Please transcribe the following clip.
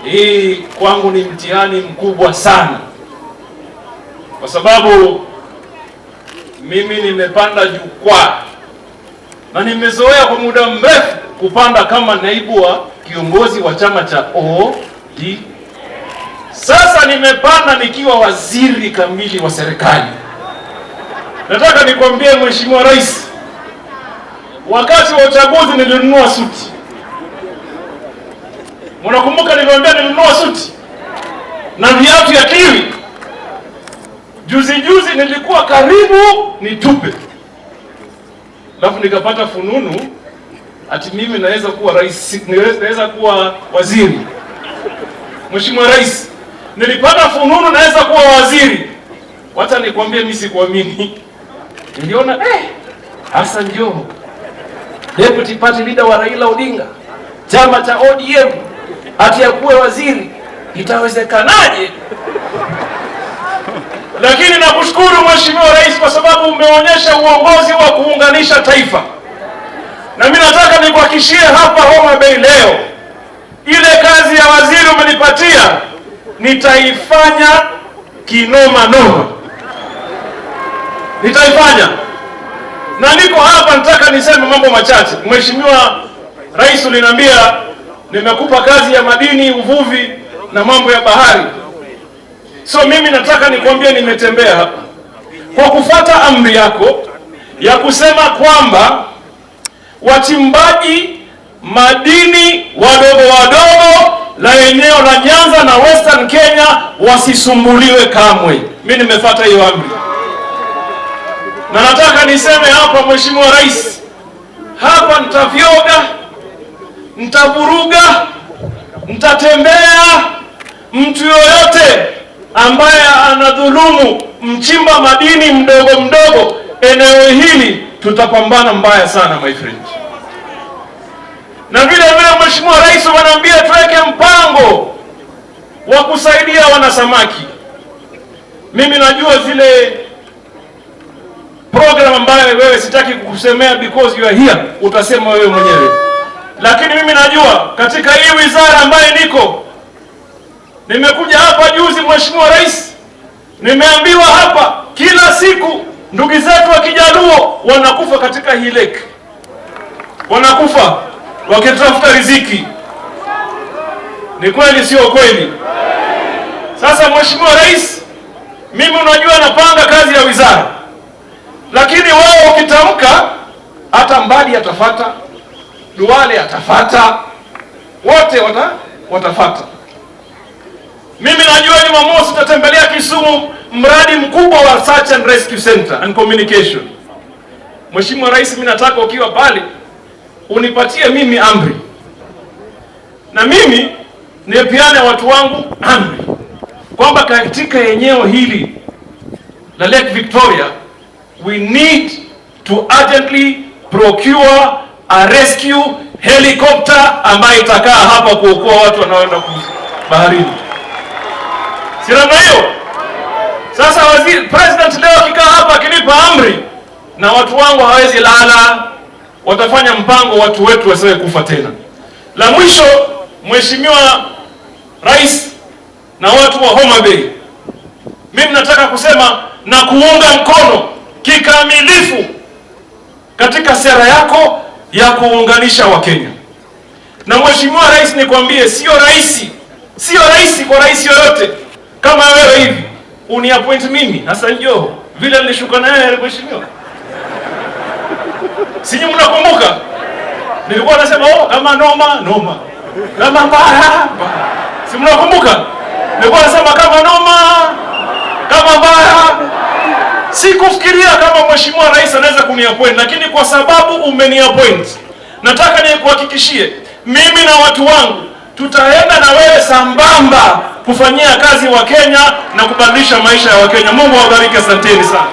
Hii kwangu ni mtihani mkubwa sana, kwa sababu mimi nimepanda jukwaa na nimezoea kwa muda mrefu kupanda kama naibu wa kiongozi wa chama cha OD. Sasa nimepanda nikiwa waziri kamili wa serikali. Nataka nikwambie, Mheshimiwa Rais, wakati wa uchaguzi nilinunua suti. Mnakumbuka niliwaambia nilinunua suti na viatu ya kiwi? Juzi juzi nilikuwa karibu nitupe, alafu nikapata fununu ati mimi naweza kuwa rais, naweza kuwa waziri. Mheshimiwa Rais, nilipata fununu naweza kuwa waziri. Wacha nikwambie, mimi sikuamini. Niliona Hassan Joho, deputy party leader wa Raila Odinga, chama cha ODM, ati akuwe waziri, itawezekanaje? Lakini nakushukuru, Mheshimiwa Rais, kwa sababu umeonyesha uongozi wa kuunganisha taifa, na mimi nataka nikuhakikishie hapa Homa Bay leo, ile kazi ya waziri umenipatia nitaifanya kinoma noma, nitaifanya. Na niko hapa, nataka niseme mambo machache. Mheshimiwa Rais, uliniambia nimekupa kazi ya madini, uvuvi na mambo ya bahari. So mimi nataka nikwambie, nimetembea hapa kwa kufata amri yako ya kusema kwamba wachimbaji madini wadogo wadogo la eneo la Nyanza na Western Kenya wasisumbuliwe kamwe. Mimi nimefuata hiyo amri, na nataka niseme hapa, Mheshimiwa Rais, hapa nitavyoga, nitavuruga, nitatembea. Mtu yoyote ambaye anadhulumu mchimba madini mdogo mdogo eneo hili, tutapambana mbaya sana, my friend. Na vile vile, Mheshimiwa Rais, wanaambia tuweke mpango wa kusaidia wanasamaki. Mimi najua zile program ambayo wewe, sitaki kukusemea because you are here, utasema wewe mwenyewe, lakini mimi najua katika hii wizara ambaye niko, nimekuja hapa juzi, Mheshimiwa Rais, nimeambiwa hapa kila siku ndugu zetu wa Kijaluo wanakufa katika hii lake, wanakufa wakitafuta riziki. Ni kweli, sio kweli? Sasa, Mheshimiwa Rais, mimi unajua napanga kazi ya wizara, lakini wewe ukitamka, hata Mbadi atafata, Duale atafata, wote watafata. Mimi najua Jumamosi tutatembelea Kisumu, mradi mkubwa wa Search and Rescue Center and Communication. Mheshimiwa Rais, mimi nataka ukiwa pale unipatie mimi amri na mimi nipeane watu wangu amri kwamba katika eneo hili la Lake Victoria we need to urgently procure a rescue helicopter ambayo itakaa hapa kuokoa watu wanaoenda baharini. Si namna hiyo? Sasa waziri president leo akikaa hapa akinipa amri na watu wangu hawezi lala, watafanya mpango watu wetu wasiwe kufa tena. La mwisho, Mheshimiwa Rais na watu wa Homa Bay, mimi nataka kusema na kuunga mkono kikamilifu katika sera yako ya kuunganisha Wakenya. Na Mheshimiwa Rais, nikwambie, sio rahisi, sio rahisi kwa rais yoyote kama wewe hivi uniappoint mimi Hassan Joho vile nilishuka naye, mheshimiwa, sijui mnakumbuka, nilikuwa nasema, "Oh, kama noma noma, kama mbaya mbaya." Si mnakumbuka? Nilikuwa nasema kama noma, kama mbaya. Sikufikiria kama mheshimiwa rais anaweza kuniappoint, lakini kwa sababu umeniappoint, nataka nikuhakikishie mimi na watu wangu tutaenda na wewe sambamba kufanyia kazi Wakenya na kubadilisha maisha ya Wakenya. Mungu awabariki, asanteni sana.